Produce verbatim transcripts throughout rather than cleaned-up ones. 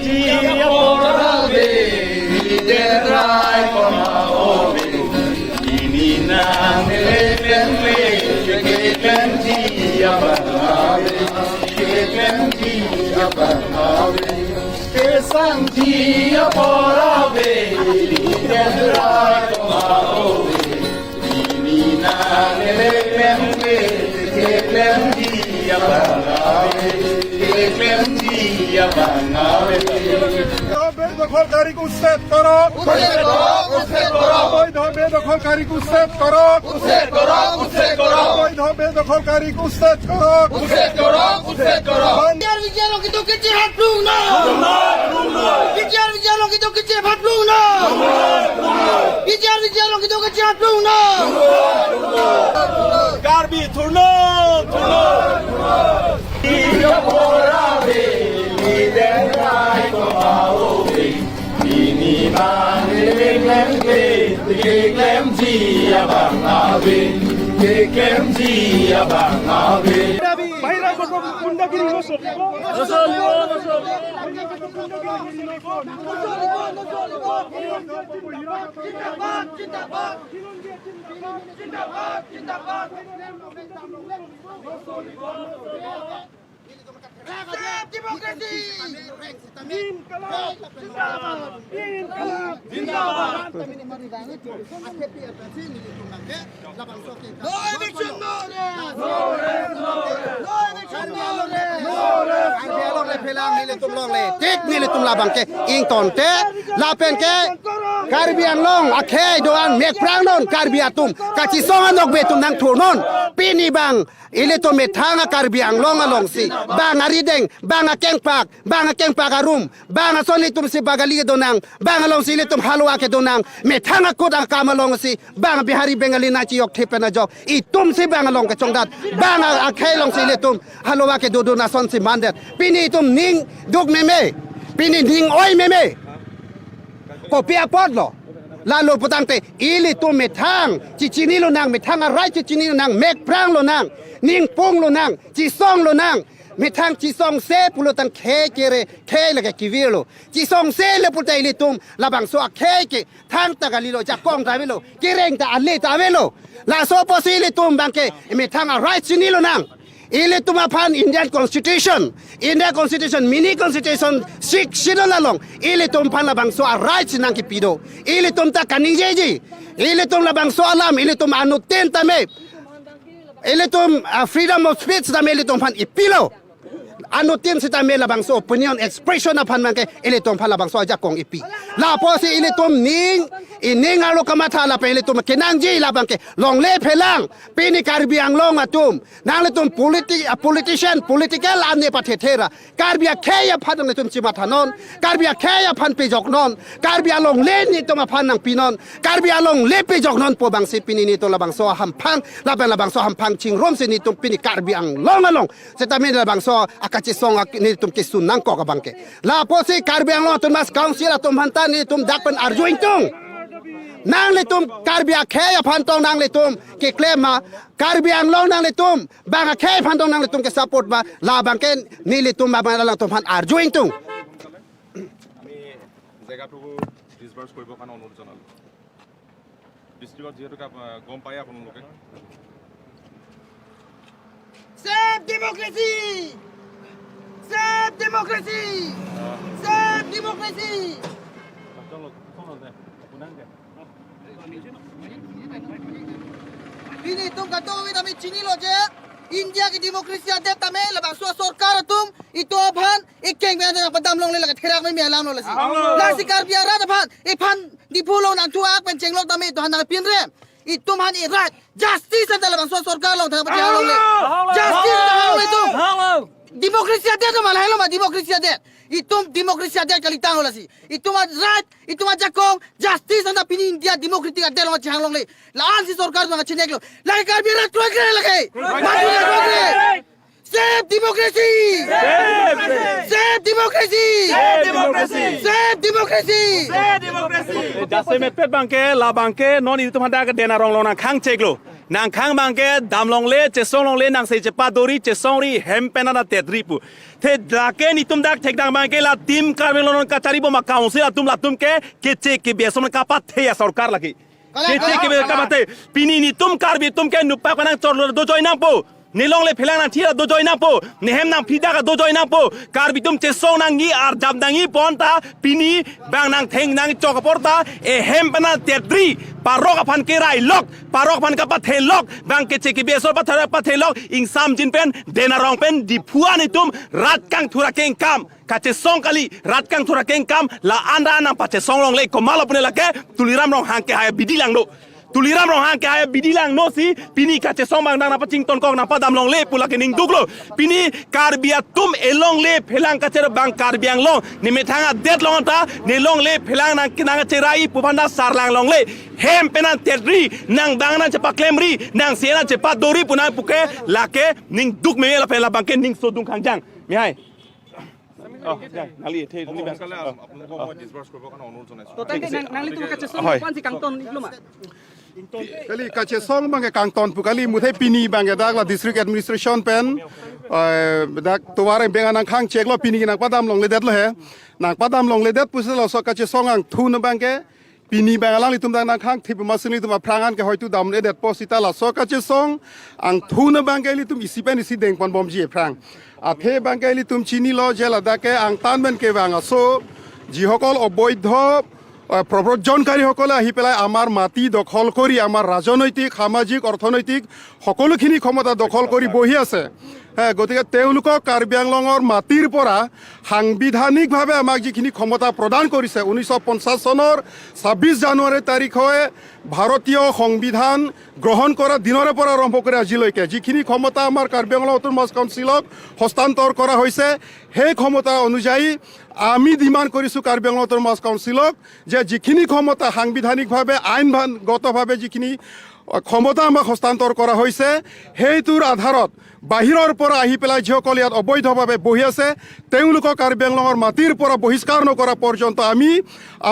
Ji apor ave, Riden Rai koma ove. Pini nang le klem le, klem ji abang ave, klem ji abang ave. Kesang ji apor ave, Riden Rai koma ove. Pini nang le klem le, klem ji abang ave, klem ji abang ave. বেদখলকারীক উচ্ছেদ করক। উচ্ছেদ করক, উচ্ছেদ করক। অবৈধ বেদখলকারীক উচ্ছেদ করক। উচ্ছেদ করক, উচ্ছেদ করক। অবৈধ বেদখলকারীক উচ্ছেদ করক। উচ্ছেদ করক, উচ্ছেদ করক। বিটিআর বিটিআর লঙ্কিত কেচি হাত লুং না। বিটিআর বিটিআর লঙ্কিত কেচি হাত লুং না। বিটিআর বিটিআর লঙ্কিত কেচি হাত লুং না। Karbi thurnon, thurnon. Pini bang le klem le, klem ji abang ave, klem ji abang ave. Bahira kotong gundagiri no sob. Save democracy! Inqilab Zindabad! Inqilab Zindabad! No eviction, no rest! No rest, no rest! No eviction, no rest! Karbi Anglong le phelang nelitum longle. Tik nelitum labang ke ingtonte, lapen ke Karbi Anglong akhei do-an mek prangnon, Karbi atum kachisong anokbe atum nangthurnon. Pini bang ilitum methang a Karbi Anglong alongsi, bang arideng, bang akengpak, bang akengpak arum, bang ason ilitum si bagali kedonang, bang alongsi ilitum haluva kedonang, methang akut akam alongsi, bang Bihari Bengali nangchiyok thepen ajok, itum si bang along kechongdat, bang a-, akhei alongsi ilitum haluva kedodun asonsi mandet. Pini itum ning duk meme, pini ning oi meme. Kopi apotlo? Lalo putangte ilitum methang chechini lonang, methang a-right chechini lonang, mek prang lonang, ning pung lonang, chisong lonang, methang chisongse pulotang khei kere, khei lake kevirlo. Chisongse le pulote ilitum labangso akhei ke thangta kalilo, jakong ta avelo, kereng ta ale ta avelo. Laso apotsi ilitum bang ke methang a-right chini lonang. Ilitum aphan Indian Constitution, India Constitution, Mini Constitution, Sixth Schedule along ilitum aphan labangso a-right si nangkipi do. Ilitum ta kaningjeji. Ilitum labangso alam, ilitum anuttin tame, ilitum, ah, freedom of speech tame ilitum aphan ipilo. Anuttin sitame labangso opinion expression aphan bang ke ilitum aphan labangso ajakong ipi. Lapusi ilitum ning, ining arlo kamatha lapen ilitum kenangji labang ke longle phelang. Pini Karbi Anglong atum, nanglitum politi-, ah, politician, political ane pathethe ra, Karbi akhei aphan nanglitum chimathanon, Karbi akhei aphan pejoknon, Karbi alongle nelitum aphan nangpinon, Karbi alongle pejoknon pu abangsi pini nelitum labangso ahamphang, lapen labangso ahamphang chingrumsi nelitum pini Karbi Anglong along sitame labangso akachisong ak-, nelitum kesun nangkok abang ke. Lapusi Karbi Anglong Autonomous Council atum aphanta nelitum dak pen arju ingtung. Nanglitum Karbi akhei aphan tong nanglitum keklem ma, Karbi Anglong nanglitum bang akhei aphan tong nanglitum ke support ma, labang ke nelitum ma bang alangtum aphan arju ingtung. আমি জেগাটো ডিছবাৰ্চ কৰিবৰ কাৰণে অনুৰোধ জনালোঁ। ডিষ্ট্ৰিক্টত যিহেতুকে আপ-, গম পায়েই আপোনালোকে। Save democracy! Save democracy! Save democracy! Pini itum kadokave tame chinilo je, India ke democracy adet tame labangso sorkar atum itum aphan ikeng pen nangpadam longle, lake therak meme alam lo lasi. Alam lo. Lasi Karbi arat aphan, iphan Diphu along nangthu-ak pen chenglok tame itum aphan nangpinre. Itum aphan i-right, justice anta labangso sorkar along thang pachehang longle. Alam lo. Justice anta hang longle itum. Alam lo. Democracy adet lo ma, lahelo ma democracy adet. Itum democracy adet kalitanglo lasi. Itum a-right, itum ajakong, justice anta pini India democratic adet along chehang longle. La-ansi sorkar atum nangchineklo. Lake Karbi arat kroikre lake. Madu kroikre. Save democracy! Save! Save democracy! Save democracy! Save democracy! Democracy! Say democracy! Jasemet pet abangke, labangke non ilitum hadak Dena Rong along nangkhang cheklo. Nangkhang abangke damlongle, chesonglongle, nangsi chepadori, chesongri, hem pen ana tetri pu. Te lake nelitum dak thekdam abangke la Team Karbi Anglong kachari bom a-council atum latum ke, keche kebe ason kapathe asorkar lake. Kalang, keche kalang, kebe kalang. Kapathe. Pini nelitum Karbi atum ke nupakpa nangchorlo dojoi nangpo. Nelongle phelang nangthir dojoi nangpo. Nehem nangphi dak dojoi nangpo. Karbi atum chesong nangji, arjap nangji pu anta pini bang nangtheng nangchok apor ta ehem pen ana tetri. Parok aphan kerai lok, parok aphan kapathe lok, bang keche kebe ason pathe, pathe lok, ingsamjin pen, Dena Rong pen, Diphu an itum, rat kangthur akengkam kachesong kali, rat kangthur akengkam la-an ra nangpachesonglongle, komatlo pune lake Tuliram Ronghang kehai abidi lang do. Tuliram Ronghang kehai abidi lang no si, pini kachesong abang nang nangpachingtonkok nangpadamlongle pu lake ning duklo. Pini Karbi atum elongle phelang kachera bang Karbi Anglong, nemethang adet along ta, nelongle phelang nang nangcherai pu aphan ta sarlanglongle. Hem pen ana tetri, nang bang nangchepaklemri, nangsi nangchepadori pu nangpuke, lake ning duk meme lapen labangke ning sodung khangjang. Mihai. Oh, ya, nangli, the, nangli bang. সোনকালে আপোনালোকক মই ডিছবাৰ্চ কৰিবৰ কাৰণে অনুৰোধ জনাইছোঁ। তথাপি ঠিক আছে। নাং-, নাংলিটো কাছে হয়। কোন সি কাংটন ইকলো মা? Kali kachesong abangke kangton pu kali, muthe pini abangke dak la district administration pen, eh, dak tovar beng nangkhang cheklo, pini nangpadamlongledetlo he. Nangpadamlongledet pusi laso kachesong angthun abangke pini abang alanglitum dak nangkhang thip masi nelitum aphrang an ke hoitu damdedetpo sita laso kachesong angthun abangke ilitum isi pen isi dengponbomji aphrang. Athe abangke ilitum chinilo je ladak ke angtan pen kevang aso, যিসকল অবৈধ, আহ, প্ৰব্ৰজনকাৰীসকলে আহি পেলাই আমাৰ মাটি দখল কৰি আমাৰ ৰাজনৈতিক, সামাজিক, অৰ্থনৈতিক সকলোখিনি ক্ষমতা দখল কৰি বহি আছে। হে, গতিকে তেওঁলোকক কাৰ্বি আংলঙৰ মাটিৰ পৰা সাংবিধানিকভাৱে আমাক যিখিনি ক্ষমতা প্ৰদান কৰিছে, ঊনৈছশ পঞ্চাছ চনৰ ছাব্বিছ জানুৱাৰী তাৰিখে ভাৰতীয় সংবিধান গ্ৰহণ কৰা দিনৰে পৰা আৰম্ভ কৰি আজিলৈকে যিখিনি ক্ষমতা আমাৰ কাৰ্বি আংলং অট'নমাছ কাউন্সিলক হস্তান্তৰ কৰা হৈছে, সেই ক্ষমতা অনুযায়ী আমি ডিমাণ্ড কৰিছোঁ কাৰ্বি আংলং অট'নমাছ কাউন্সিলক যে যিখিনি ক্ষমতা সাংবিধানিকভাৱে, আইনগতভাৱে যিখিনি, আ, ক্ষমতা আমাক হস্তান্তৰ কৰা হৈছে, সেইটোৰ আধাৰত বাহিৰৰ পৰা আহি পেলাই যিসকল ইয়াত অবৈধভাৱে বহি আছে, তেওঁলোকক কাৰ্বি আংলঙৰ মাটিৰ পৰা বহিষ্কাৰ নকৰা পৰ্যন্ত আমি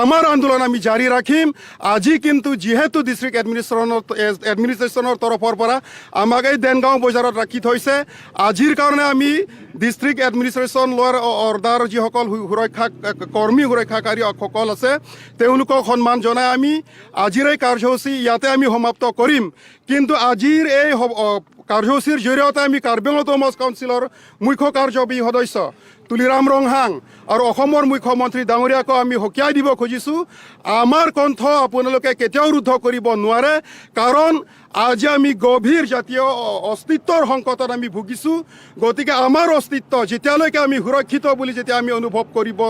আমাৰ আন্দোলন আমি জাৰি ৰাখিম। আজি কিন্তু যিহেতু ডিষ্ট্ৰিক্ট এডমিনিষ্ট্ৰেশ্যনৰ, এ-, এডমিনিষ্ট্ৰেশ্যনৰ তৰফৰ পৰা আমাক এই দেনগাঁও বজাৰত ৰাখি থৈছে, আজিৰ কাৰণে আমি ডিষ্ট্ৰিক্ট এডমিনিষ্ট্ৰেশ্যন লৱাৰ অ-, অৰ্ডাৰ যিসকল সু-, সুৰক্ষা ক-, কৰ্মী সুৰক্ষাকাৰী সকল আছে, তেওঁলোকক সন্মান জনাই আমি আজিৰ এই কাৰ্যসূচী ইয়াতে আমি সমাপ্ত কৰিম। কিন্তু আজিৰ এই স-, অ, কাৰ্যসূচীৰ জৰিয়তে আমি কাৰ্বি আংলং অট'নমাছ কাউন্সিলৰ মুখ্য কাৰ্যবাহী সদস্য তুলিৰাম ৰংহাং আৰু অসমৰ মুখ্যমন্ত্ৰী ডাঙৰীয়াকো আমি সকীয়াই দিব খুজিছোঁ, আমাৰ কণ্ঠ আপোনালোকে কেতিয়াও ৰুদ্ধ কৰিব নোৱাৰে। কাৰণ আজি আমি গভীৰ জাতীয় অ-, অস্তিত্বৰ সংকটত আমি ভুগিছোঁ। গতিকে আমাৰ অস্তিত্ব যেতিয়ালৈকে আমি সুৰক্ষিত বুলি যেতিয়া আমি অনুভৱ কৰিব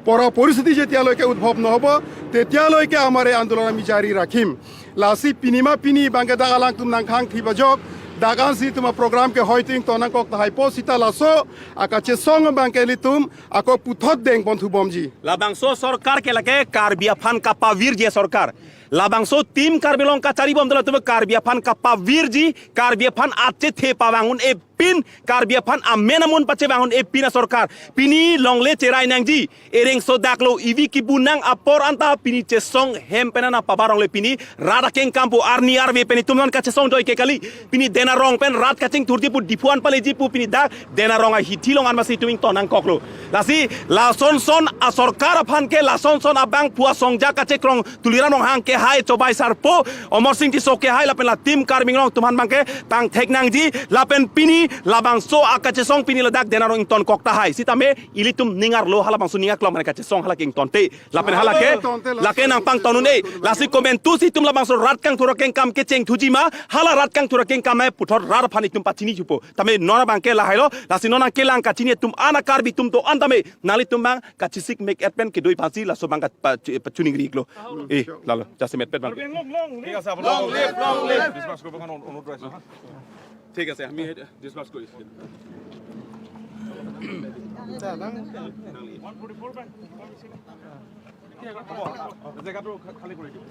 পৰা পৰিস্থিতি যেতিয়ালৈকে উদ্ভৱ নহ'ব, তেতিয়ালৈকে আমাৰ এই আন্দোলন আমি জাৰি ৰাখিম। Lasi pini ma pini abangke dak alangtum nangkhang thip ajok, dak ansi itum a-program ke hoitu ington nangkok tahai pu sita laso akachesong abangke ilitum ako puthot dengponthubomji. Labangso sorkar ke lake Karbi aphan kapavirji sorkar. Labangso Team Karbi Anglong kacharibom dala atum Karbi aphan kapavirji, Karbi aphan achethe pavang un-e pin, Karbi aphan amen amun pachevang un-e pin asorkar. Pini longle cherai nangji, ereng sodak lo, ivi kibu nang apor anta pini chesong hem pen ana pabar longle pini rat akengkam pu arni arve pen itum non kachesong joike kali. Pini Dena Rong pen rat kachingthurji pu Diphu an paleji pu pini dak Dena Rong ahithi along an masi itum ington nangkoklo. Lasi lasonson asorkar aphan ke, lasonson abangphu asongja kachekrong Tuliram Ronghang kehai, Chobai Sarpo, Amarsing Tisso kehai lapen la Team Karbi Anglong atum aphan abangke pangthek nangji lapen pini labangso akachesong pini ladak Dena Rong ingtonkok tahai. Sitame ilitum ning arlo halabangso ning aklong mane kachesong hala ke ingtonte. Lapen hala ke, lake nangpangton un-e. Lasi komantusi itum labangso rat kangthur akengkam kechengthuji ma, hala rat kangthur akengkam nai puthot rat aphan itum pachini chupo. Tame non abangke lahailo, lasi non nangkelang kachini atum ana Karbi atum do-an tame nanglitum abang kachisik mek et pen kedoi aphansi laso abang ka pa-, pa-, chuning riklo. Eh, lalo, jasemet pet abang. ঠিক আছে, আপোনালোকক ডিছবাৰ্চ কৰিবৰ কাৰণে অনু-, অনুৰোধ জনাইছোঁ, হা? ঠিক আছে, আমি ডিছবাৰ্চ কৰিছোঁ। হ'ব, জেগাটো খা-, খালী কৰি দিব।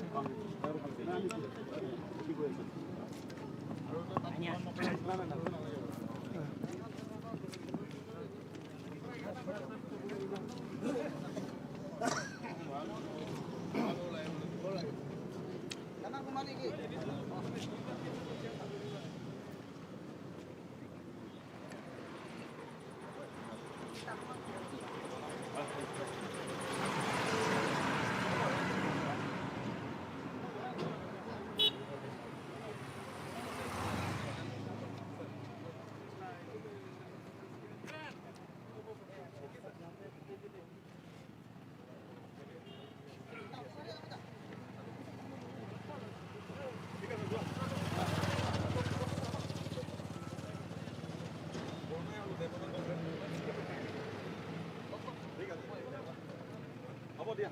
হ'ব দিয়া।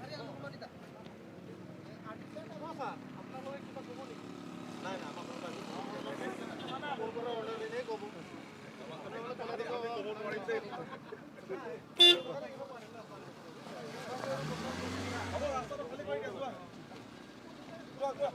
আপোনালোকে কিবা ক'ব নেকি? নাই, নাই, আমাক কোনো এটা মোৰ পৰা অৰ্ডাৰ দিলেই ক'ব। আপোনালোকে ক'ব নোৱাৰিম দেই। হ'ব, ৰাস্তাটো খালী কৰি দিয়া, যোৱা। যোৱা, যোৱা।